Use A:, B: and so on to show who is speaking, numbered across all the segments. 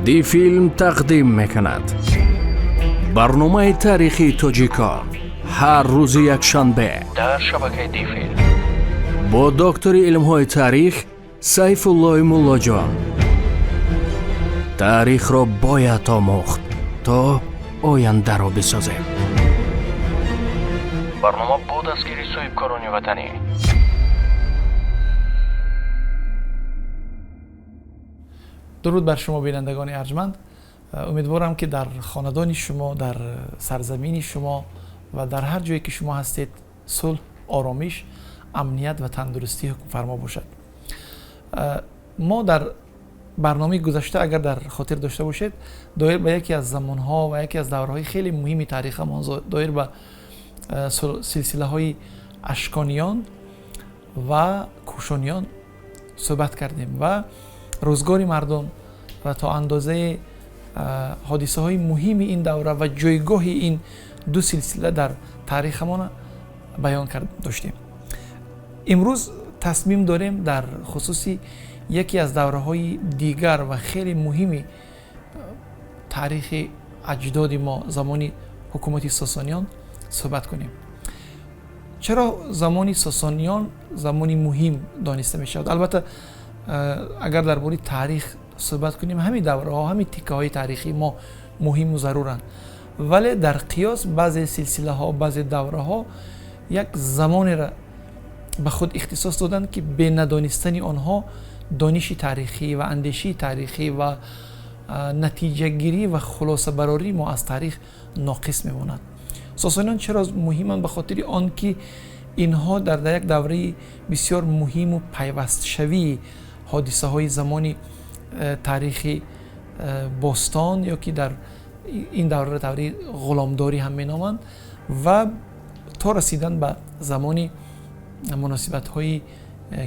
A: Дифилм тақдим мекунад барномаи таърихии тоҷикон ҳар рӯзи якшанбе дар шабакаи Дифилм бо доктори илмҳои таърих Сайфуллои Муллоҷон. Таърихро бояд омӯхт, то ояндаро бисозем. Барнома бо дастгирии соҳибкорони ватанӣ.
B: Дуруд бар шумо, бинандагони арҷманд. Умедворам, ки дар хонадони шумо, дар сарзамини шумо ва дар ҳар ҷое ки шумо ҳастед, сулҳ, оромиш, амният ва тандурустӣ ҳукмфармо бошад. Мо дар барномаи гузашта, агар дар хотир дошта бошед, доир ба яке аз замонҳо ва яке аз давраҳои хеле муҳими таърихамон, доир ба силсилаҳои Ашкониён ва Кушониён суҳбат кардем ва рӯзгори мардум ва то андозаи ҳодисаҳои муҳими ин давра ва ҷойгоҳи ин ду силсила дар таърихамон баён кард доштем. Имрӯз тасмим дорем дар хусуси яке аз давраҳои дигар ва хеле муҳими таърихи аҷдоди мо, замони ҳукумати Сосониён, суҳбат кунем. Чаро замони Сосониён замони муҳим дониста мешавад? Албатта, агар дар бораи таърих суҳбат кунем, ҳамин давраҳо, ҳамин тиккаҳои таърихии мо муҳиму заруранд, вале дар қиёс баъзе силсилаҳо, баъзе давраҳо як замонеро ба худ ихтисос доданд, ки бе надонистани онҳо дониши таърихӣ ва андешии таърихӣ ва натиҷагирӣ ва хулосабарории мо аз таърих ноқис мемонад. Сосониён чаро муҳиманд? Ба хотири он ки инҳо дар як давраи бисёр муҳиму пайвастшавии ҳодисаҳои замони таърихи бостон, ё ки дар ин давраро давраи ғуломдорӣ ҳам меноманд, ва то расидан ба замони муносибатҳои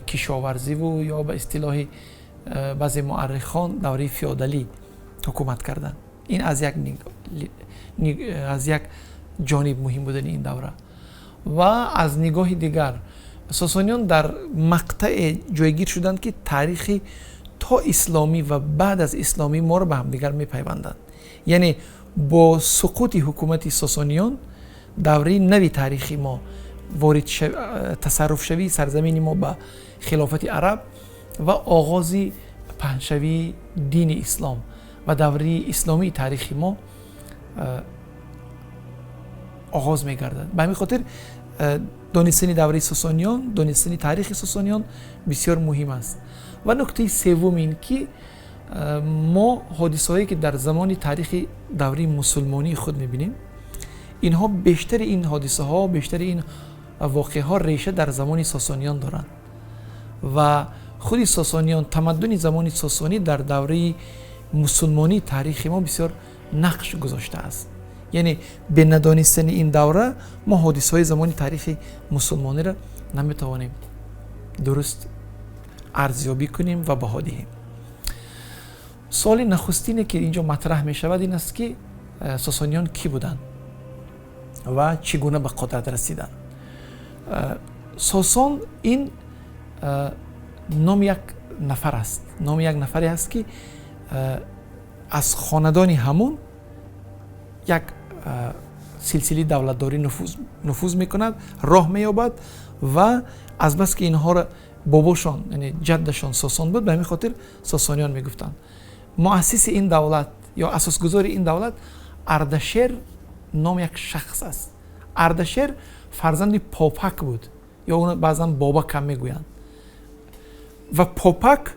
B: кишоварзиву ё ба истилоҳи баъзе муаррихон давраи феодалӣ ҳукумат карданд. Ин аз як ҷониб муҳим будани ин давра, ва аз нигоҳи дигар Сосониён дар мақтаъе ҷойгир шуданд, ки таърихи то исломӣ ва баъд аз исломӣ моро ба ҳамдигар мепайванданд. Яъне бо суқути ҳукумати Сосониён давраи нави таърихи мо, ворид тасарруфшавии сарзамини мо ба хилофати араб ва оғози паҳншавии дини ислом ва давраи исломии таърихи мо оғоз мегардад. Ба ҳамин хотир донистани давраи Сосониён, донистани таърихи Сосониён бисёр муҳим аст. Ва нуктаи севум ин ки мо ҳодисаҳое ки дар замони таърихи давраи мусулмонии худ мебинем, инҳо, бештари ин ҳодисаҳо, бештари ин воқеаҳо реша дар замони Сосониён доранд ва худи Сосониён, тамаддуни замони Сосонӣ дар давраи мусулмонии таърихи мо бисёр нақш гузоштааст. Яъне бе надонистани ин давра мо ҳодисаҳои замони таърихи мусулмониро наметавонем дуруст арзёбӣ кунем ва баҳо диҳем. Суоли нахустине ки инҷо матраҳ мешавад, ин аст ки Сосониён кӣ буданд ва чӣ гуна ба қудрат расиданд? Сосон ин номи як нафар аст, номи як нафаре аст, ки аз хонадони ҳамун як силсилаи давлатдорӣ нуфуз мекунад, роҳ меёбад. Ва азбаски инҳоро бобошон, яъне ҷаддашон Сосон буд, ба ҳамин хотир Сосониён мегуфтанд. Муассиси ин давлат ё асосгузори ин давлат Ардашер ном як шахс аст. Ардашер фарзанди Попак буд, ё ӯно баъзан Бобак ҳам мегӯянд, ва Попак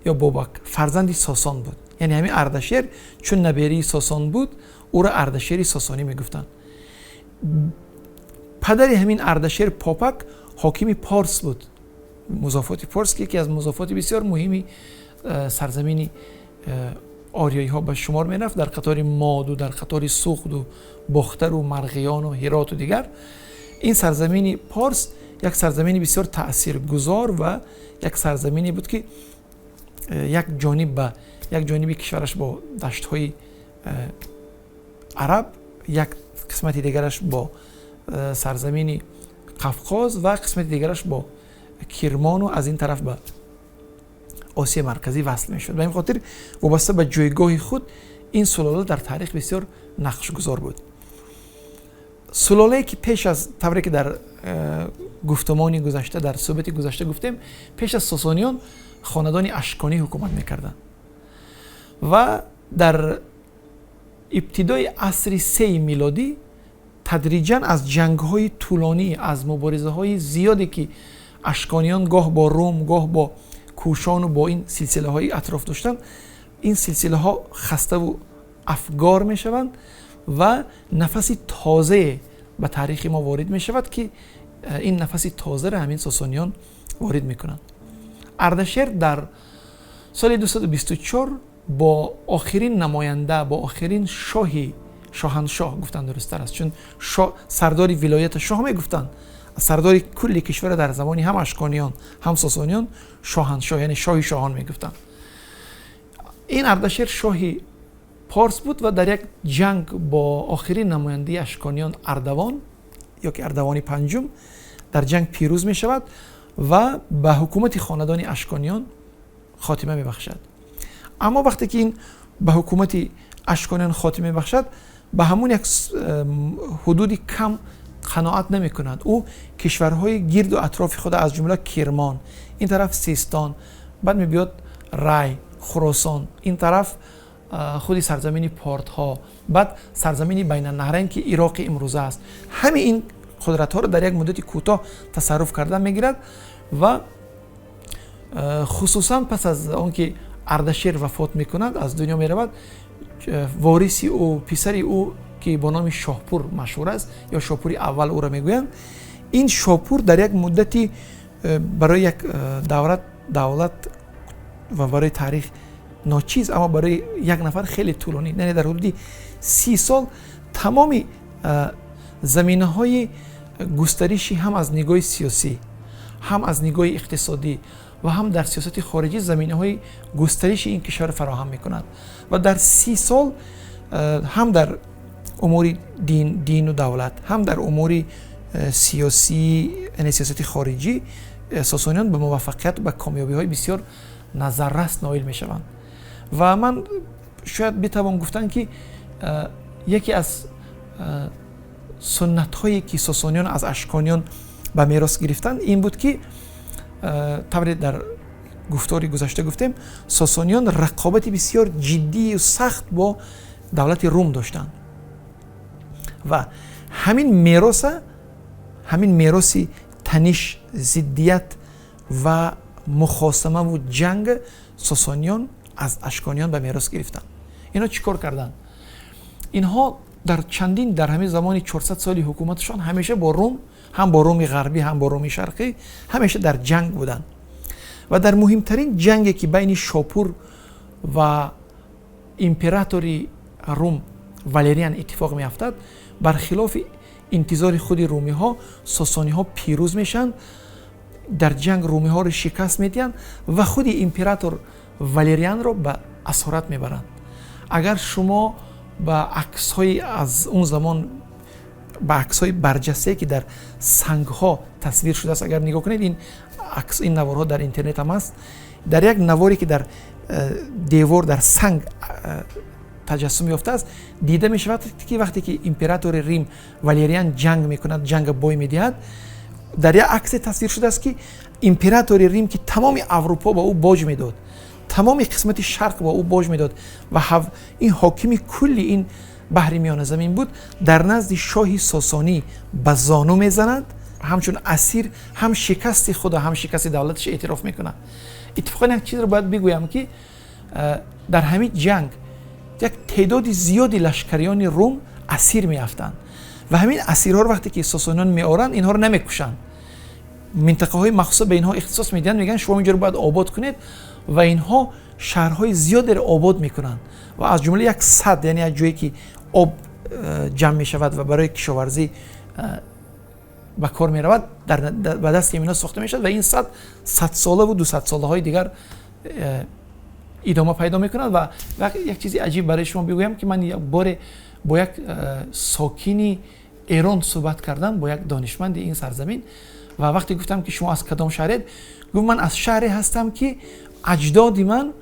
B: ё Бобак фарзанди Сосон буд. Яъне ҳамин Ардашер чун наберии Сосон буд, ӯро Ардашери Сосонӣ мегуфтанд. Падари ҳамин Ардашер Попак ҳокими Порс буд, музофоти Порс, ки яке аз музофоти бисёр муҳими сарзамини ориёиҳо ба шумор мерафт, дар қатори Моду, дар қатори Суғду Бохтару Марғиёну Ҳироту дигар. Ин сарзамини Порс як сарзамини бисёр таъсиргузор ва як сарзамине буд, ки як ҷониб ба як ҷониби кишвараш бо даштҳои араб, як қисмати дигараш бо сарзамини Қафқоз ва қисмати дигараш бо Кирмону аз ин тараф ба Осиёи Марказӣ васл мешуд. Ба ин хотир вобаста ба ҷойгоҳи худ ин сулола дар таърих бисёр нақшгузор буд. Сулолае, ки пеш аз, тавре ки дар гуфтумони гузашта, дар суҳбати гузашта гуфтем, пеш аз Сосониён хонадони Ашконӣ ҳукумат мекарданд ва дар ибтидои асри сеи милодӣ тадриҷан аз ҷангҳои тӯлонӣ, аз муборизаҳои зиёде, ки ашкониён гоҳ бо Рум, гоҳ бо Кушону бо ин силсилаҳои атроф доштанд, ин силсилаҳо хаставу афгор мешаванд ва нафаси тозае ба таърихи мо ворид мешавад, ки ин нафаси тозаро ҳамин Сосониён ворид мекунанд. Ардашер дар соли 224 бо охирин намоянда, бо охирин шоҳи, шоҳаншоҳ гуфтан дурусттар аст, чун сардори вилоята шоҳ мегуфтанд, сардори кулли кишвара дар замони ҳам Ашкониён, ҳам Сосониён шоҳаншоҳ, яъне шоҳи шоҳон мегуфтанд. Ин Ардашер шоҳи Порс буд ва дар як ҷанг бо охирин намояндаи Ашкониён, Ардавон ё ки Ардавони Панҷум, дар ҷанг пирӯз мешавад ва ба ҳукумати хонадони Ашкониён хотима мебахшад. Аммо вақте ки ин ба ҳукумати Ашкониён хотима мебахшад, ба ҳамун як ҳудуди кам қаноат намекунад. Ӯ кишварҳои гирду атрофи худа, аз ҷумла Кирмон, ин тараф Систон, баъд мебиёд Рай, Хуросон, ин тараф худи сарзамини портҳо, баъд сарзамини Байнанаҳрайн, ки Ироқи имрӯза аст, ҳамин ин қудратҳоро дар як муддати кӯтоҳ тасарруф карда мегирад. Ва хусусан пас аз он ки Ардашер вафот мекунад, аз дунё меравад, вориси ӯ, писари ӯ, ки бо номи Шоҳпур машҳур аст ё Шопури Аввал ӯро мегӯянд, ин Шопур дар як муддати барои як давлат ва барои таърих ночиз, аммо барои як нафар хеле тӯлонӣ, яъне дар ҳудуди 30 сол, тамоми заминаҳои густариши ҳам аз нигоҳи сиёсӣ, ҳам аз нигоҳи иқтисодӣ ва ҳам дар сиёсати хориҷӣ заминаҳои густариши ин кишварро фароҳам мекунад. Ва дар 30 сол ҳам дар умури дину давлат, ҳам дар умури сиёсӣ, яъне сиёсати хориҷӣ, Сосониён ба муваффақият, ба комёбиҳои бисёр назаррас ноил мешаванд. Ва ман шояд битавон гуфтан, ки яке аз суннатҳое, ки Сосониён аз Ашкониён ба мерос гирифтанд, ин буд, ки тавре дар гуфтори гузашта гуфтем, Сосониён рақобати бисёр ҷиддию сахт бо давлати Рум доштанд ва ҳамин мероса, ҳамин мероси таниш, зиддият ва мухосимаву ҷанг Сосониён аз Ашкониён ба мерос гирифтанд. Инҳо чӣ кор карданд? Инҳо дар чандин, дар ҳамин замони 400 соли ҳукуматашон ҳамеша бо Рум, ҳам бо Руми Ғарбӣ, ҳам бо Руми Шарқӣ, ҳамеша дар ҷанг буданд. Ва дар муҳимтарин ҷанге, ки байни Шопур ва императори Рум Валериан иттифоқ меафтад, бархилофи интизори худи румиҳо, сосониҳо пирӯз мешаванд, дар ҷанг румиҳоро шикаст медиҳанд ва худи император Валерианро ба асорат мебаранд. Агар шумо ба аксҳои аз он замон, ба аксҳои барҷастае, ки дар сангҳо тасвир шудааст, агар нигоҳ кунед, ин акс, ин наворҳо дар интернет ҳам аст, дар як наворе, ки дар девор, дар санг таҷассум ёфтааст, дида мешавад, ки вақте ки императори Рим Валериан ҷанг мекунад, ҷанга бой медиҳад, дар як аксе тасвир шудааст, ки императори Рим, ки тамоми Аврупо ба ӯ боҷ медод, тамоми қисмати шарқ ба ӯ боҷ медод ва ин ҳокими кулли ин баҳри Миёназамин буд, дар назди шоҳи Сосонӣ ба зону мезанад, ҳамчун асир ҳам шикасти худа, ҳам шикасти давлаташ эътироф мекунад. Иттифоқан як чизро бояд бигӯям, ки дар ҳамин ҷанг як теъдоди зиёди лашкариёни Рум асир меафтанд ва ҳамин асирҳоро вақте ки сосониён меоранд, инҳоро намекушанд, минтақаҳои махсуса ба инҳо ихтисос медиҳанд, мегӯянд, шумо инҷоро бояд обод кунед. Ва инҳо шаҳрҳои зиёдеро обод мекунанд ва аз ҷумла як сад, яъне як ҷое, ки об ҷамъ мешавад ва барои кишоварзӣ ба кор меравад, ба дасти инҳо сохта мешавад. Ва ин сад садсолаву дусадсолаҳои дигар идома пайдо мекунад. Ва як чизи аҷиб барои шумо бигӯям, ки ман боре бо як сокини Эрон суҳбат кардам, бо як донишманди ин сарзамин, ва вақте гуфтам, ки шумо аз кадом шаҳред, гуфт, ман аз шаҳре ҳастам, ки Аҷдоди ман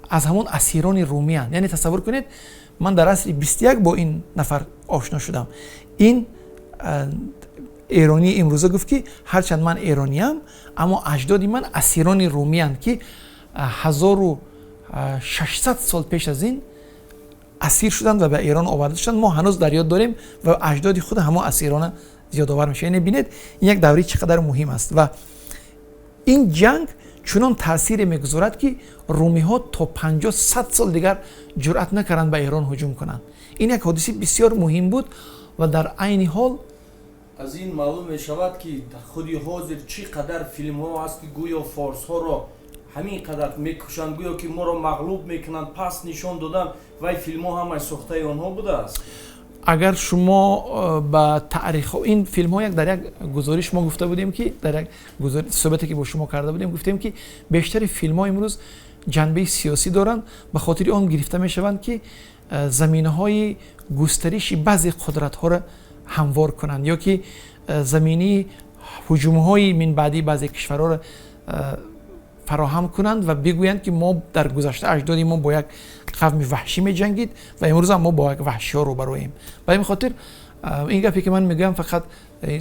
B: аз ҳамон асирони румиянд. Яъне тасаввур кунед, ман дар асри 21 бо ин нафар ошно шудам. Ин эронии имрӯза гуфт, ки ҳарчанд ман эрониям, аммо аҷдоди ман асирони румиянд, ки 1600 сол пеш аз ин асир шуданд ва ба Эрон оварда шуданд. Мо ҳанӯз дар ёд дорем ва аҷдоди худ ҳамон асирона ёдовар мешавем. Яъне бинед, ин як давраи чӣ қадар муҳим аст ва ин ҷанг чунон таъсире мегузорад, ки румиҳо то 50-100 сол дигар ҷуръат накарданд ба Эрон ҳуҷум кунанд. Ин як ҳодисаи бисёр муҳим буд ва дар айни ҳол
C: Аз ин маълум мешавад, ки худи ҳозир чӣ қадар филмҳо ҳаст, ки гӯё форсҳоро ҳамин қадар мекушанд, гӯё ки моро мағлуб мекунанд, пас нишон додан, вай филмҳо ҳамаи сохтаи онҳо будааст.
B: Агар шумо ба таърих ин филмҳо, як дар як гузориш мо гуфта будем, ки дар як суҳбате ки бо шумо карда будем, гуфтем, ки бештари филмҳо имрӯз ҷанбаи сиёсӣ доранд, ба хотири он гирифта мешаванд, ки заминаҳои густариши баъзе қудратҳоро ҳамвор кунанд ё ки заминаи ҳуҷумҳои минбаъдии баъзе кишварҳоро фароҳам кунанд ва бигӯянд, ки мо дар гузашта аҷдоди мо бо як қавми ваҳшӣ меҷангид ва имрӯз ҳам мо бо як ваҳшиҳо рӯбарӯем. Ба ин хотир ин гапе ки ман мегӯям, фақат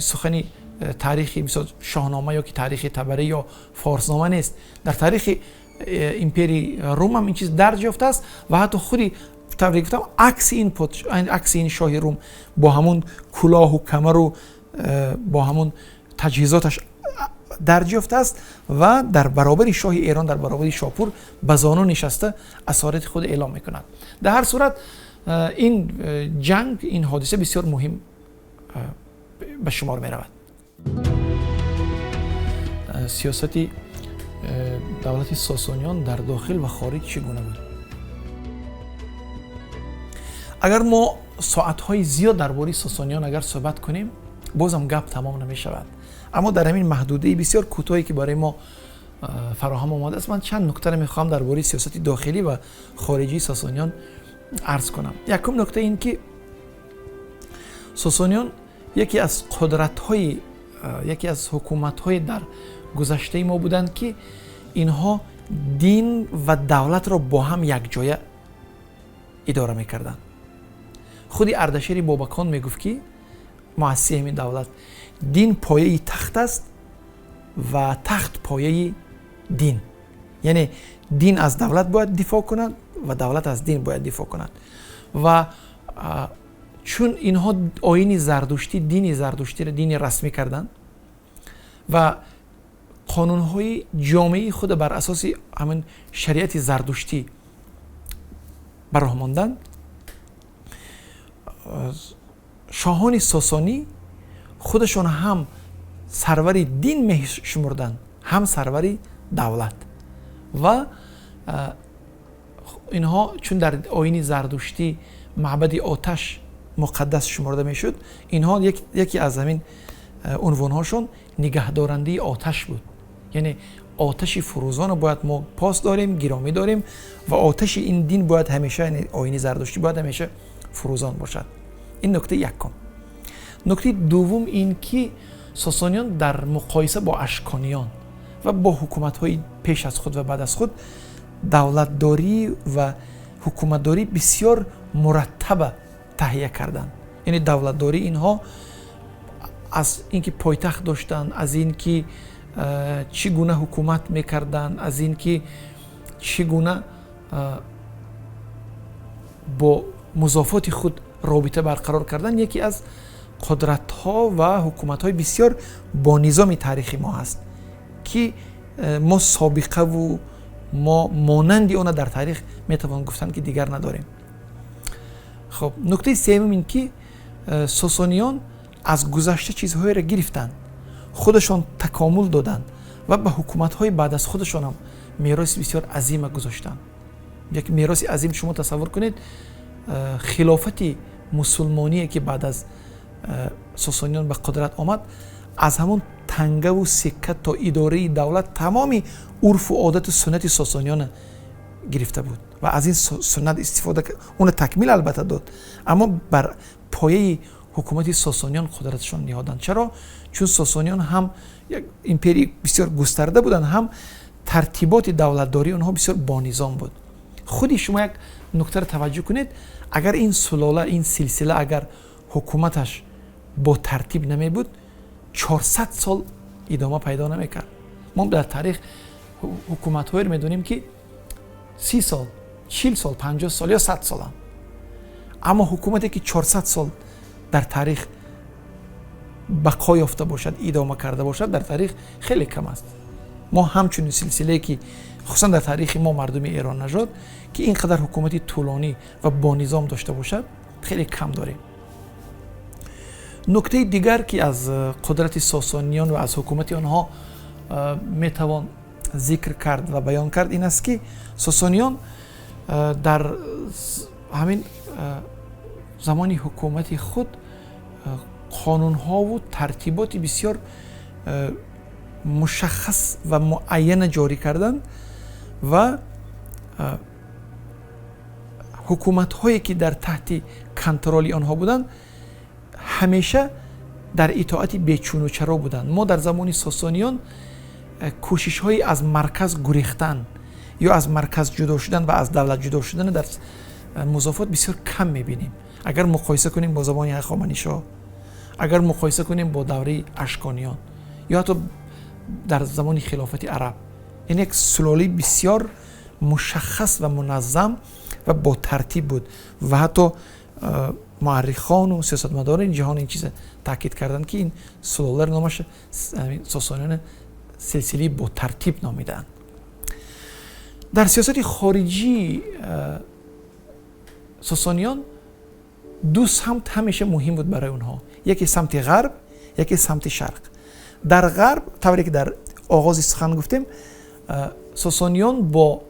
B: сухани таърихи, мисол, Шоҳнома ё ки таърихи Табарӣ ё Форснома нест. Дар таърихи империяи Рум ҳам ин чиз дарҷ ёфтааст ва ҳатто худи, тавре гуфтам, акси ин шоҳи Рум бо ҳамон кулоҳу камару бо ҳамон таҷҳизоташ дарҷ ёфтааст ва дар баробари шоҳи Эрон, дар баробари Шопур ба зону нишаста асорати худ эълом мекунад. Дар ҳар сурат, ин ҷанг, ин ҳодиса бисёр муҳим ба шумор меравад. Сиёсати давлати Сосониён дар дохил ва хориҷ чӣ гуна буд? Агар мо соатҳои зиёд дар бораи Сосониён агар суҳбат кунем, бозам гап тамом намешавад. Аммо дар ҳамин маҳдудаи бисёр кӯтоҳе ки барои мо фароҳам омадааст, ман чанд нуктаро мехоҳам дар бораи сиёсати дохилӣ ва хориҷии Сосониён арз кунам. Якум нукта ин ки Сосониён яке аз қудратҳои, яке аз ҳукуматҳои дар гузаштаи мо буданд, ки инҳо дин ва давлатро бо ҳам якҷоя идора мекарданд. Худи Ардашери Бобакон мегуфт, ки муассиси ҳамин давлат, дин пояи тахт аст ва тахт пояи дин. Яъне дин аз давлат бояд дифоъ кунад ва давлат аз дин бояд дифоъ кунад. Ва чун инҳо оини зардуштӣ, дини зардуштиро дини расмӣ карданд ва қонунҳои ҷомеаи худро бар асоси ҳамин шариати зардуштӣ ба роҳ монданд, шоҳони сосонӣ худашон ҳам сарвари дин мешумурданд, ҳам сарвари давлат. Ва инҳо чун дар оини зардуштӣ маъбади оташ муқаддас шуморда мешуд, инҳо яке аз ҳамин унвонҳошон нигаҳдорандаи оташ буд. Яъне оташи фурӯзонро бояд мо пос дорем, гиромӣ дорем ва оташи ин дин бояд ҳамеша, оини зардуштӣ бояд ҳамеша фурӯзон бошад. Ин нуктаи якум. Нуктаи дуввум ин ки сосониён дар муқоиса бо ашкониён ва бо ҳукуматҳои пеш аз худ ва баъд аз худ давлатдорӣ ва ҳукуматдорӣ бисёр мураттаба таҳия карданд. Яъне давлатдории инҳо аз ин ки пойтахт доштанд, аз ин ки чӣ гуна ҳукумат мекарданд, аз ин ки чӣ гуна бо музофоти худ робита барқарор кардан, яке аз қудратҳо ва ҳукуматҳои бисёр бо низоми таърихи мо ҳаст, ки мо собиқаву мо монанди она дар таърих метавон гуфтанд, ки дигар надорем. Хуб, нуктаи сеюм ин ки сосониён аз гузашта чизҳоеро гирифтанд, худашон такомул доданд ва ба ҳукуматҳои баъд аз худашонам мероси бисёр азима гузоштанд. Як мероси азим, шумо тасаввур кунед, хилофати мусулмоние ки баъд аз сосониён ба қудрат омад, аз ҳамон тангаву сикка то идораи давлат тамоми урфу одату суннати сосониёна гирифта буд ва аз ин суннат истифода, уна такмил албатта дод, аммо бар пояи ҳукумати сосониён қудраташон ниҳоданд. Чаро? Чун сосониён ҳам як империяи бисёр густарда буданд, ҳам Тартиботи давлатдории онҳо бисёр бонизом буд. Худи шумо як нуктаро таваҷҷӯҳ кунед: агар ин сулола, ин силсила, агар ҳукуматаш бо тартиб намебуд, 400 сол идома пайдо намекард. Мо дар таърих ҳукуматҳоеро медонем, ки 30 сол, 40 сол, 50 сол ё 100 соланд, аммо ҳукумате, ки 400 сол дар таърих бақо ёфта бошад, идома карда бошад, дар таърих хеле кам аст. Мо ҳамчунин силсилае, ки хусусан дар таърихи мо, мардуми эроннажод, ки ин қадар ҳукумати тӯлонӣ ва бонизом дошта бошад, хеле кам дорем. Нуктаи дигар, ки аз қудрати сосониён ва аз ҳукумати онҳо метавон зикр кард ва баён кард, ин аст, ки сосониён дар ҳамин замони ҳукумати худ қонунҳову тартиботи бисёр мушаххас ва муайяна ҷорӣ карданд ва ҳукуматҳое, ки дар таҳти контроли онҳо буданд, ҳамеша дар итоати бечуну чаро буданд. Мо дар замони сосониён кӯшишҳои аз марказ гурехтан ё аз марказ ҷудо шудан ва аз давлат ҷудо шудан дар музофот бисёр кам мебинем, агар муқоиса кунем бо замони Ҳахоманишоҳ, агар муқоиса кунем бо давраи Ашкониён ё ҳатто дар замони хилофати араб. Яъне як сулолаи бисёр мушаххас ва муназзам ва бо тартиб буд ва ҳатто муаррихону сиёсатмадорони ҷаҳон ин чиза таъкид карданд, ки ин сулоларо номаш сосониён силсилаи бо тартиб номидаанд. Дар сиёсати хориҷии сосониён ду самт ҳамеша муҳим буд барои онҳо: яке самти ғарб, яке самти шарқ. Дар ғарб, тавре ки дар оғози сухан гуфтем, сосониён бо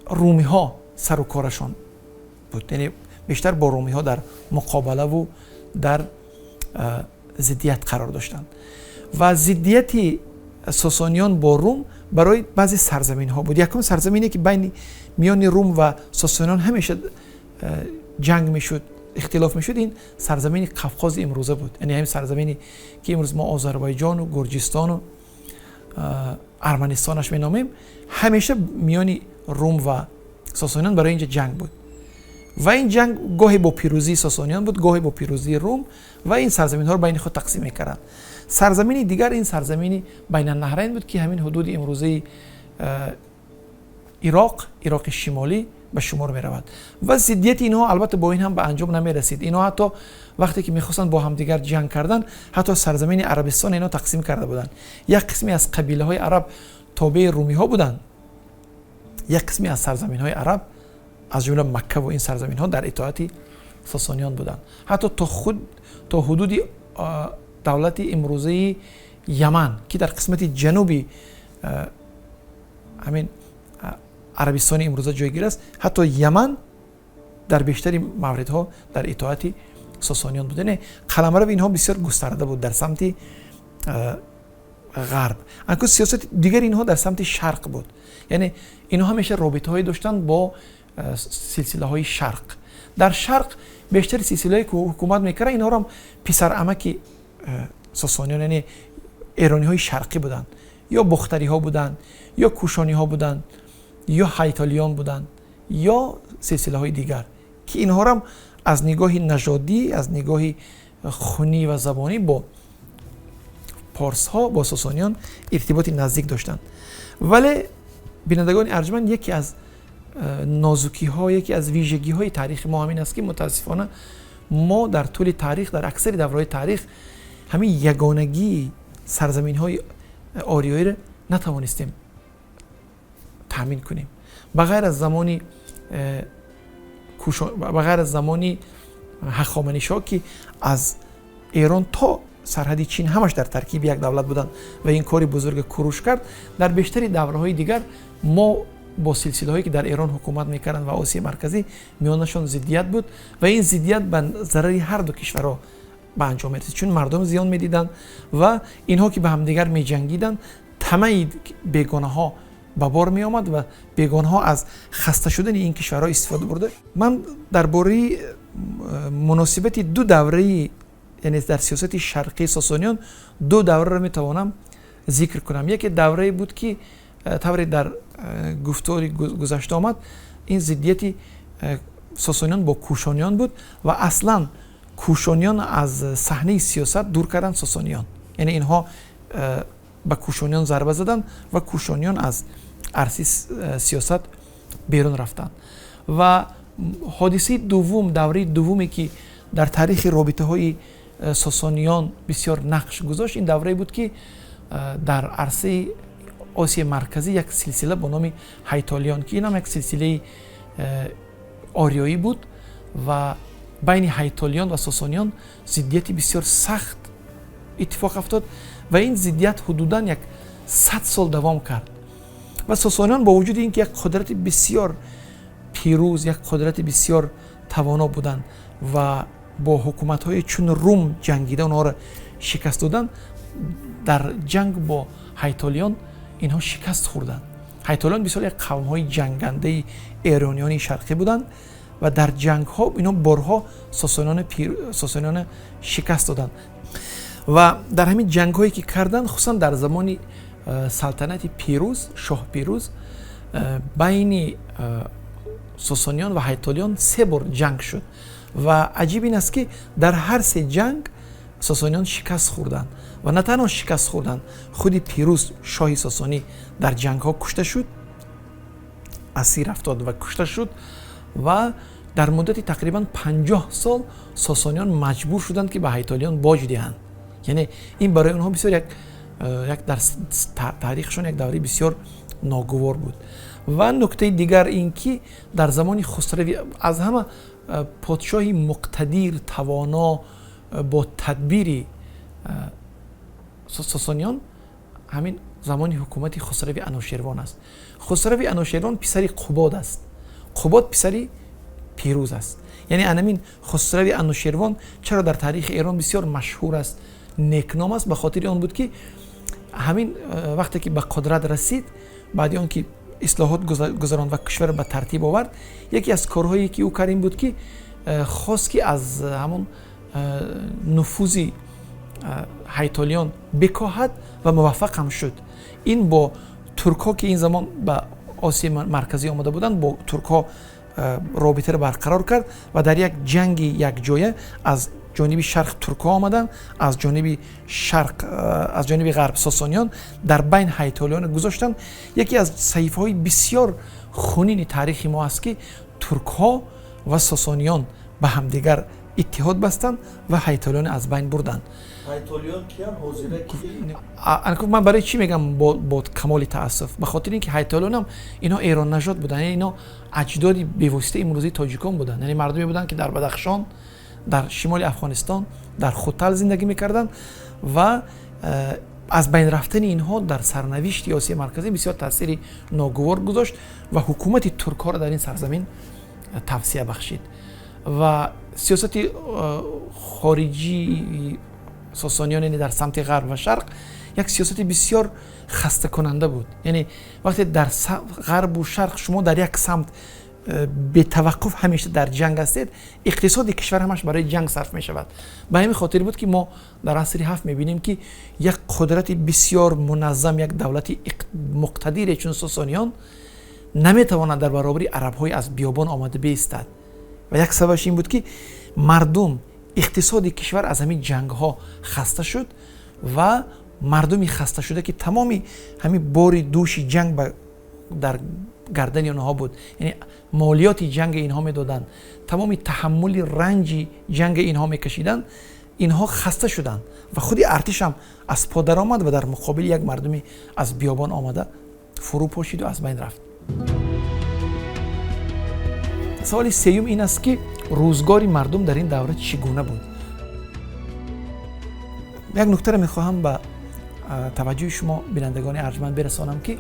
B: румиҳо сару корашон буд, яъне бештар бо румиҳо дар муқобалаву дар зиддият қарор доштанд. Ва зиддияти сосониён бо рум барои баъзе сарзаминҳо буд. Якум сарзамине, ки байни миёни рум ва сосониён ҳамеша ҷанг мешуд, ихтилоф мешуд, ин сарзамини Қавқози имрӯза буд, яъне ҳамин сарзамине, ки имрӯз мо Озарбойҷону Гурҷистону Арманистонаш меномем. Ҳамеша миёни рум ва сосониён барои инҷа ҷанг буд ва ин ҷанг гоҳе бо пирӯзии сосониён буд, гоҳе бо пирӯзии рум, ва ин сарзаминҳоро байни худ тақсим мекарданд. Сарзамини дигар ин сарзамини Байнаннаҳрайн буд, ки ҳамин ҳудуди имрӯзаи Ироқ, Ироқи Шимолӣ ба шумор меравад. Ва зиддияти инҳо албатта бо ин ҳам ба анҷом намерасид. Инҳо ҳатто вақте ки мехостанд бо ҳамдигар ҷанг кардан, ҳатто сарзамини Арабистон инҳо тақсим карда буданд. Як қисме аз қабилаҳои араб тобеи румиҳо буданд, як қисме аз сарзаминҳои араб, аз ҷумла Макка ва ин сарзаминҳо, дар итоати сосониён буданд. Ҳатто то худ то ҳудуди давлати имрӯзаи Яман, ки дар қисмати ҷануби ҳамин Арабистони имрӯза ҷойгир аст, ҳатто Яман дар бештари мавридҳо дар итоати сосониён буд. Яъне қаламрави инҳо бисёр густарда буд дар самти ғарб. Анку сиёсати дигари инҳо дар самти шарқ буд, яъне инҳо ҳамеша робитаҳое доштанд бо силсилаҳои шарқ. Дар шарқ бештари силсилаҳое, ки ҳукумат мекарданд, инҳоро писарамаки сосониён, яъне эрониҳои шарқӣ буданд: ё бохтариҳо буданд, ё кушониҳо буданд, ё ҳайтолиён буданд, ё силсилаҳои дигар, ки инҳорам аз нигоҳи нажодӣ, аз нигоҳи хунӣ ва забонӣ бо порсҳо, бо сосониён иртиботи наздик доштанд. Вале, бинандагони арҷманд, яке аз нозукиҳо, яке аз вижагиҳои таърихи мо ҳамин аст, ки мутаассифона мо дар тӯли таърих, дар аксари давраҳои таърих, ҳамин ягонагии сарзаминҳои ориёиро натавонистем таъмин кунем, ба ғайр аз замони Ҳахоманишоҳ, ки аз Эрон то сарҳади Чин ҳамаш дар таркиби як давлат буданд ва ин кори бузурга Куруш кард. Дар бештари давраҳои дигар мо бо силсилаҳое, ки дар Эрон ҳукумат мекарданд ва Осияи Марказӣ, миёнашон зиддият буд ва ин зиддият ба зарари ҳар ду кишварҳо ба анҷом мерасид, чун мардум зиён медиданд ва инҳо, ки ба ҳамдигар меҷангиданд, тамаи бегонаҳо ба бор меомад ва бегонаҳо аз хаста шудани ин кишварҳо истифода бурда. Ман дар бораи муносибати ду давраи, яъне дар сиёсати шарқии сосониён ду давраро метавонам Зикр кунам. Яке даврае буд, ки тавре дар гуфтори гузашта омад, ин зиддияти Сосониён бо Кушониён буд ва аслан Кушониён аз саҳнаи сиёсат дур карданд Сосониён, яъне инҳо ба Кушониён зарба заданд ва Кушониён аз арсаи сиёсат берун рафтанд. Ва ҳодисаи дуввум, давраи дуввуме, ки дар таърихи робитаҳои Сосониён бисёр нақш гузошт, ин даврае буд, ки дар арсаи Осиёи Марказӣ як силсила бо номи Ҳайтолиён, ки инам як силсилаи ориёӣ буд, ва байни Ҳайтолиён ва Сосониён зиддияти бисёр сахт иттифоқ афтод ва ин зиддият ҳудудан 100 сол давом кард. Ва Сосониён бо вуҷуди ин ки як қудрати бисёр пирӯз, як қудрати бисёр тавоно буданд ва бо ҳукуматҳои чун Рум ҷангида онҳоро шикаст доданд, дар ҷанг бо Ҳайтолиён инҳо шикаст хӯрданд. Ҳайтолиён бисёр як қавмҳои ҷангандаи эрониёни шарқӣ буданд ва дар ҷангҳо инҳо борҳо Сосониёна шикаст доданд. Ва дар ҳамин ҷангҳое, ки карданд, хусусан дар замони салтанати Пирӯз, шоҳ Пирӯз, байни Сосониён ва Ҳайтолиён се бор ҷанг шуд. Ва аҷиб ин аст, ки дар ҳар се ҷанг Сосониён шикаст хӯрданд ва на танҳо шикаст хӯрданд, худи Пирӯз, шоҳи Сосонӣ, дар ҷангҳо кушта шуд, асир афтод ва кушта шуд. Ва дар муддати тақрибан 50 сол Сосониён маҷбур шуданд, ки ба Ҳайтолиён боҷ диҳанд. Яъне ин барои онҳо бисёр як дар таърихшон як давраи бисёр ногувор буд. Ва нуктаи дигар ин ки дар замони Хусрави, аз ҳама подшоҳи муқтадир, тавоно, бо тадбири Сосониён ҳамин замони ҳукумати Хусрави Анушервон аст. Хусрави Анушервон писари Қубод аст, Қубод писари Пирӯз аст. Яъне анамин Хусрави Анушервон чаро дар таърихи Эрон бисёр машҳур аст, некном аст? Ба хотири он буд, ки ҳамин вақте ки ба қудрат расид, баъди он ки ислоҳот гузаронд ва кишварро ба тартиб овард, яке аз корҳое, ки ӯ кард, ин буд, ки хост, ки аз ҳамон нуфузи Ҳайтолиён бикоҳад ва муваффақ ҳам шуд. Ин бо туркҳо, ки ин замон ба Осиёи Марказӣ омада буданд, бо туркҳо робитаро барқарор кард ва дар як ҷанги якҷоя аз ҷониби шарқ туркҳо омаданд, аз ҷониби шарқ, аз ҷониби ғарб Сосониён, дар байн Ҳайтолиёнро гузоштанд. Яке аз саҳифаҳои бисёр хунини таърихи мо аст, ки туркҳо ва Сосониён ба ҳамдигар иттиҳод бастанд ва Ҳайтолиёнро аз байн бурданд.
C: Ҳайтолиён киян ҳозира
B: ки? Ман барои чӣ мегам бо камоли таассуф? Ба хотири ин ки ҳайтолиёнам инҳо эроннажод буданд, яъне инҳо аҷдоди бевоситаи имрӯзаи тоҷикон буданд, яъне мардуме буданд, ки дар Бадахшон, дар шимоли Афғонистон, дар Хутал зиндагӣ мекарданд. Ва аз байн рафтани инҳо дар сарнавишти Осиёи Марказӣ бисёр таъсири ногувор гузошт ва ҳукумати туркҳоро дар ин сарзамин тавсия бахшид. Ва сиёсати хориҷии Сосониён, яъне дар самти ғарб ва шарқ, як сиёсати бисёр хастакунанда буд. Яъне вақте дар ғарбу шарқ шумо дар як самт бетаваққуф ҳамеша дар ҷанг ҳастед, иқтисоди кишвар ҳамаш барои ҷанг сарф мешавад. Ба ҳамин хотир буд, ки мо дар асри ҳафт мебинем, ки як қудрати бисёр муназзам, як давлати муқтадире чун Сосониён наметавонад дар баробари арабҳои аз биёбон омада биистад. Ва як сабабаш ин буд, ки мардум, иқтисоди кишвар аз ҳамин ҷангҳо хаста шуд ва мардуми хаста шуда, ки тамоми ҳамин бори дӯши ҷанг дар гардани онҳо буд, яъне молиёти ҷанги инҳо медоданд, тамоми таҳаммули ранҷи ҷанги инҳо мекашиданд, инҳо хаста шуданд ва худи артиш ҳам аз по даромад ва дар муқобили як мардуми аз биёбон омада фурӯ пошиду аз байн рафт. Саволи сеюм ин аст, ки рӯзгори мардум дар ин давра чӣ гуна буд? Як нуктаро мехоҳам ба таваҷҷӯҳи шумо, бинандагони арҷманд, бирасонам, ки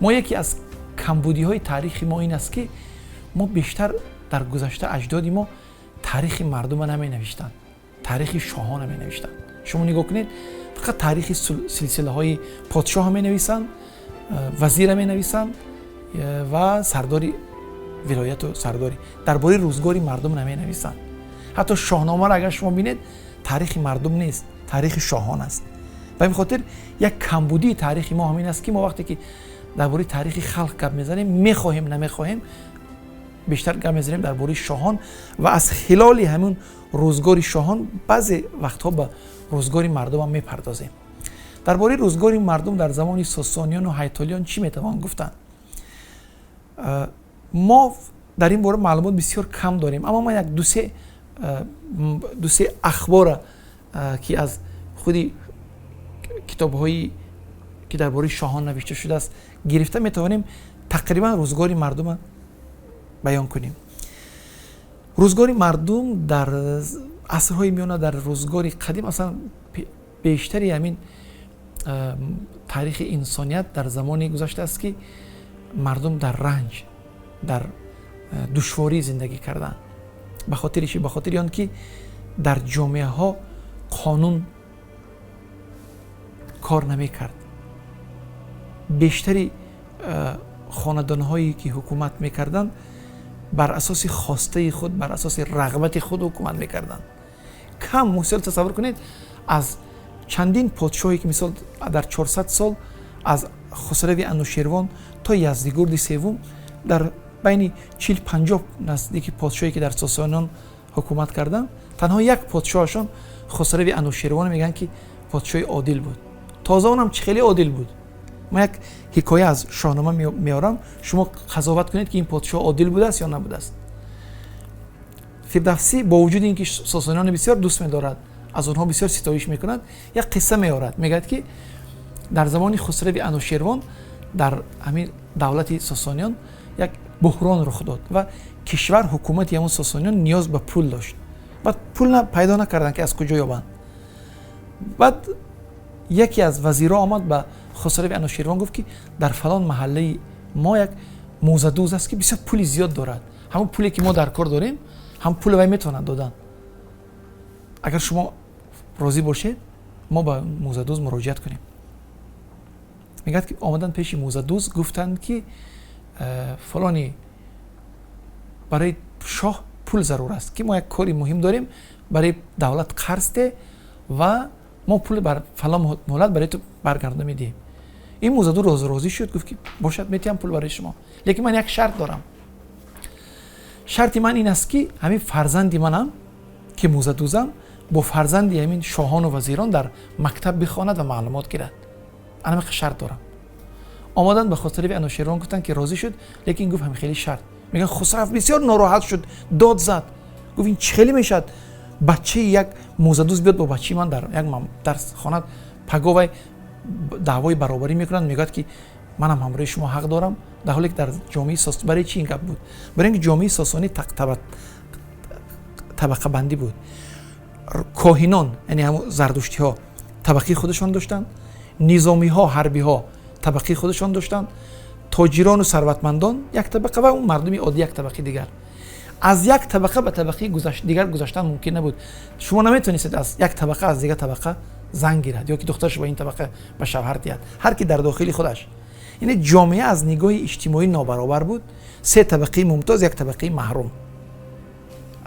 B: мо яке аз камбудиҳои таърихи мо ин аст, ки мо бештар дар гузашта аҷдоди мо таърихи мардума наменавиштанд, таърихи шоҳона менавиштанд. Шумо нигоҳ кунед, фақат таърихи силсилаҳои подшоҳа менависанд, вазира менависанд ва сардори вилояту сардори, дар бораи рӯзгори мардум наменависанд. Ҳатто Шоҳномаро агар шумо бинед, таърихи мардум нест, таърихи шоҳон аст. Ба ин хотир як камбудии таърихи мо ҳамин аст, ки мо вақте ки дар бораи таърихи халқ гап мезанем, мехоҳем, намехоҳем, бештар гап мезанем дар бораи шоҳон ва аз хилоли ҳамин рӯзгори шоҳон баъзе вақтҳо ба рӯзгори мардумам мепардозем. Дар бораи рӯзгори мардум дар замони Сосониёну Ҳайтолиён чӣ метавон гуфтанд? Мо дар ин бора маълумот бисёр кам дорем, аммо ман як дусе ахбора, ки аз худи китобҳои ки дар бораи шоҳон навишта шудааст, гирифта метавонем, тақрибан рӯзгори мардума баён кунем. Рӯзгори мардум дар асрҳои миёна, дар рӯзгори қадим, аслан бештари ҳамин таърихи инсоният дар замоне гузаштааст, ки мардум дар ранҷ, дар душворӣ зиндагӣ карданд. Ба хотири чи? Ба хотири он ки дар ҷомеаҳо қонун кор намекард. Бештари хонадонҳое ки ҳукумат мекарданд, бар асоси хостаи худ, бар асоси рағбати худ ҳукумат мекарданд. Кам, мисол, тасаввур кунед, аз чандин подшоҳе ки, мисол, дар 400 сол аз Хусрави Анушервон то Яздигурди Севум, дар байни 40-50 наздики подшоҳе ки дар Сосониён ҳукумат карданд, танҳо як подшоҳашон, Хусрави Анушервон, мегӯянд, ки подшоҳи одил буд. Тоза онам чӣ хеле одил буд? Ман як ҳикоя аз Шоҳнома меорам, шумо қазоват кунед, ки ин подшоҳ одил будааст ё набудааст. Фирдавсӣ, бо вуҷуди ин ки Сосониёни бисёр дӯст медорад, аз онҳо бисёр ситоиш мекунад, як қисса меорад. Мегӯяд, ки дар замони Хусрави Анушервон дар ҳамин давлати Сосониён як буҳрон рух дод ва кишвар, ҳукумати ҳамон Сосониён ниёз ба пул дошт. Баъд пул пайдо накарданд, ки аз куҷо ёбанд. Баъд яке аз вазирҳо омад, ба Хусрави Анушервон гуфт, ки дар фалон маҳаллаи мо як мӯзадӯз аст, ки бисёр пули зиёд дорад. Ҳамон пуле ки мо дар кор дорем, ҳам пули вай метавонад додан. Агар шумо розӣ бошед, мо ба мӯзадӯз муроҷиат кунем. Мегӯяд, ки омаданд пеши мӯзадӯз, гуфтанд, ки фалони, барои шоҳ пул зарур аст, ки мо як кори муҳим дорем, барои давлат қарз де ва мо пул бар фалон муҳлат барои ту баргардон медиҳем. Ин мӯзадӯз розӣ шуд, гуфт, ки бошад, метиҳам пул барои шумо, лекин ман як шарт дорам. Шарти ман ин аст, ки ҳамин фарзанди манам, ки мӯзадӯзам, бо фарзанди ҳамин шоҳону вазирон дар мактаб бихонад ва маълумот гирад. Ана шарт дорам. Омаданд, ба Хусрави Анушервон гуфтанд, ки розӣ шуд, лекин гуфт, ҳамин хеле шарт. Мегӯянд, Хусрав бисёр нороҳат шуд, дод зад, гуфт: «Ин чӣ хеле мешавад, бачаи як мӯзадӯз биёд, бо бачаи ман дар як дарс хонад? Паго вай даъвои баробарӣ мекунад, мегӯяд, ки манам ҳамроҳи шумо ҳақ дорам». Дар ҳоле ки дар ҷомеаи сос, барои чӣ ин гап буд? Барои ин ки ҷомеаи Сосонӣ табақабандӣ буд. Коҳинон, яъне ҳамун зардуштиҳо, табақаи худашон доштанд, низомиҳо, ҳарбиҳо табақаи худашон доштанд, тоҷирону сарватмандон як табақа ва он мардуми оддӣ як табақаи дигар. Аз як табақа ба табақаи дигар гузаштан мумкин набуд. Шумо наметавонистед аз як табақа аз дигар табақа зан гирад ё ки духтараш ба ин табақа ба шавҳар диҳад. Ҳар ки дар дохили худаш. Яъне ҷомеа аз нигоҳи иҷтимоӣ нобаробар буд: се табақаи мумтоз, як табақаи маҳрум.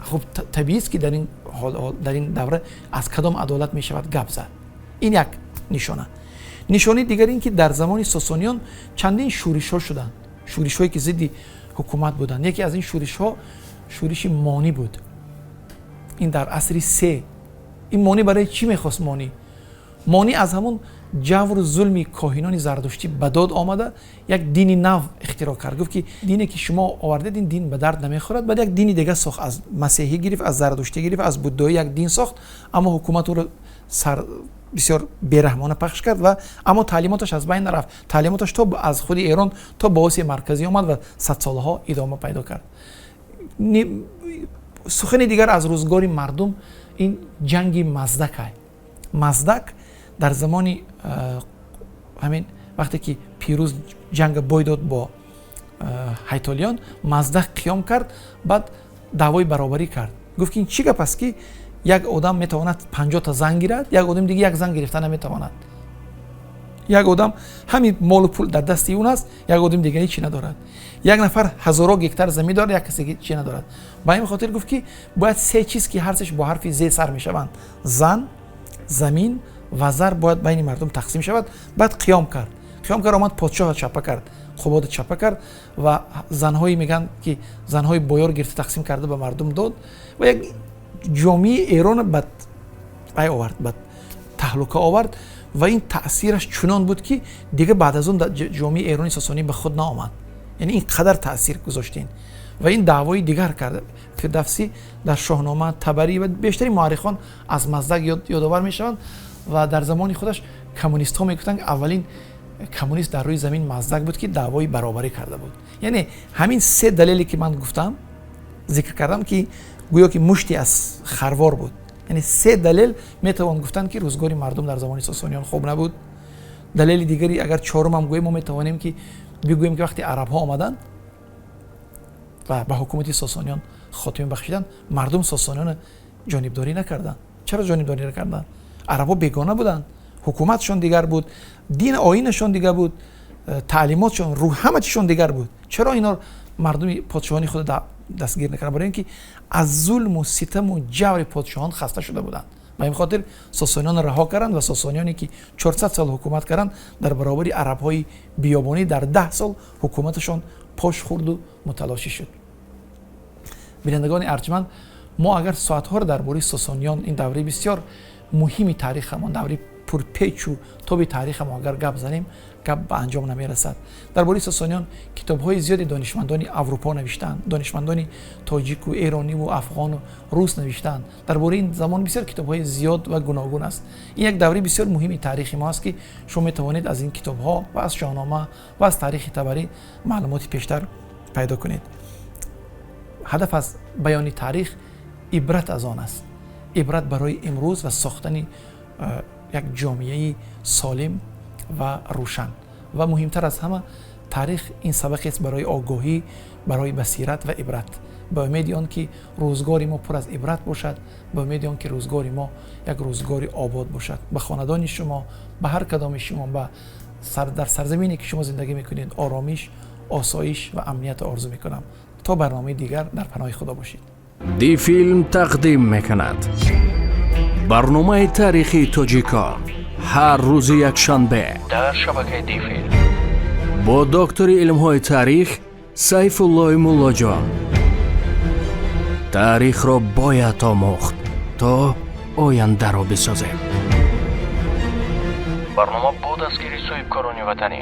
B: Хуб, табиист, ки дар ин давра аз кадом адолат мешавад гап зад? Ин як нишона. Нишонаи дигар ин ки дар замони Сосониён чандин шӯришҳо шуданд, шӯришҳое ки зидди ҳукумат буданд. Яке аз ин шӯришҳо шӯриши Монӣ буд. Ин дар асри се. Ин Монӣ барои чӣ мехост? Монӣ аз ҳамон ҷавру зулми коҳинони зардуштӣ ба дод омада, як дини нав ихтироъ кард. Гуфт, ки дине ки шумо овардед, ин дин ба дард намехӯрад. Баъд як дини дигар сохт, аз масеҳӣ гирифт, аз зардуштӣ гирифт, аз буддоӣ як дин сохт, аммо ҳукумат ӯро сар бисёр бераҳмона пахш кард ва аммо таълимоташ аз байн нарафт. Таълимоташ то аз худи Эрон то ба Осиёи Марказӣ омад ва садсолаҳо идома пайдо кард. Сухани дигар аз рӯзгори мардум ин ҷанги Маздак. Маздак дар замони ҳамин вақте ки Пирӯз ҷанга бой дод бо ҳайтолиён, Маздак қиём кард, баъд даъвои баробарӣ кард. Гуфт, ки ин чӣ гап аст, ки як одам метавонад 50-та зан гирад, як одами дига як зан гирифта наметавонад? Як одам ҳамин молу пул дар дасти он аст, як одами дига ҳечи надорад. Як нафар ҳазорҳо гектар замин дорад, як касе чи надорад. Ба ҳамин хотир гуфт, ки бояд се чиз, ки ҳар сеш бо ҳарфи з сар мешаванд: зан, замин. Ва зар бояд байни мардум тақсим шавад. Баъд қиём кард, қиём кард, омад, подшоҳро чапа кард, Қубода чапа кард ва занҳои, мегӯянд ки занҳои боёр гирифта, тақсим карда, ба мардум дод ва як ҷомеаи Эрона ба ай овард, ба таҳлука овард. Ва ин таъсираш чунон буд, ки дига баъд аз он ҷомеаи Эрони Сосонӣ ба худ наомад. Яъне ин қадар таъсир гузоштин ва ин даъвои дигар кард. Фирдавсӣ дар Шоҳнома, Табарӣ ва бештари муаррихон аз Маздак ёдовар мешаванд. Ва дар замони худаш коммунистҳо мегуфтанд, аввалин коммунист дар рӯи замин Маздак буд, ки даъвои баробарӣ карда буд. Яъне ҳамин се далеле, ки ман гуфтам, зикр кардам, ки гӯё ки мушти аз харвор буд, яъне се далел метавон гуфтанд, ки рӯзгори мардум дар замони Сосониён хуб набуд. Далели дигари, агар чорумам гӯем, мо метавонем ки бигӯем, ки вақте арабҳо омаданд ва ба ҳукумати Сосониён хотима бахшиданд, мардум Сосониёнро ҷонибдорӣ накарданд. Чаро ҷонибдорӣ накарданд? Арабҳо бегона буданд, ҳукуматшон дигар буд, дин оинашон дигар буд, таълимотшон, рӯҳ, ҳама чизшон дигар буд. Чаро ино мардуми подшоҳони худ дастгир накарданд? Барои ин ки аз зулму ситаму ҷаври подшоҳон хаста шуда буданд. Ба ин хотир Сосониёнро раҳо карданд ва Сосониёне, ки 400 сол ҳукумат карданд, дар баробари арабҳои биёбонӣ дар 10 сол ҳукуматашон пош хӯрду муталошӣ шуд. Бинандагони арҷманд, мо агар соатҳоро дар бораи Сосониён, ин давраи бисёр муҳими таърихамон, давраи пурпечу тоби таърихамон, агар гап занем, гап ба анҷом намерасад. Дар бораи Сосониён китобҳои зиёди донишмандони Аврупо навиштаанд, донишмандони тоҷику эрониву афғону рус навиштаанд. Дар бораи ин замон бисёр китобҳои зиёд ва гуногун аст. Ин як давраи бисёр муҳими таърихи мо аст, ки шумо метавонед аз ин китобҳо ва аз Шоҳнома ва аз таърихи Табарӣ маълумоти пештар пайдо кунед. Ҳадаф аз баёни таърих ибрат аз он аст, ибрат барои имрӯз ва сохтани як ҷомеаи солим ва рӯшан. Ва муҳимтар аз ҳама, таърих ин сабақест барои огоҳӣ, барои басират ва ибрат. Ба умеди он ки рӯзгори мо пур аз ибрат бошад, ба умеди он ки рӯзгори мо як рӯзгори обод бошад. Ба хонадони шумо, ба ҳар кадоми шумо, ба дар сарзамине, ки шумо зиндагӣ мекунед, оромиш, осоиш ва амният орзу мекунам. То барномаи дигар дар паноҳи Худо бошед.
A: Дифилм тақдим мекунад барномаи таърихии тоҷикон ҳар рӯзи якшанбе дар шабакаи Дифилм бо доктори илмҳои таърих Сайфуллои Муллоҷон. Таърихро бояд омӯхт, то ояндаро бисозем. Барнома бо дастгирии соҳибкорони ватанӣ.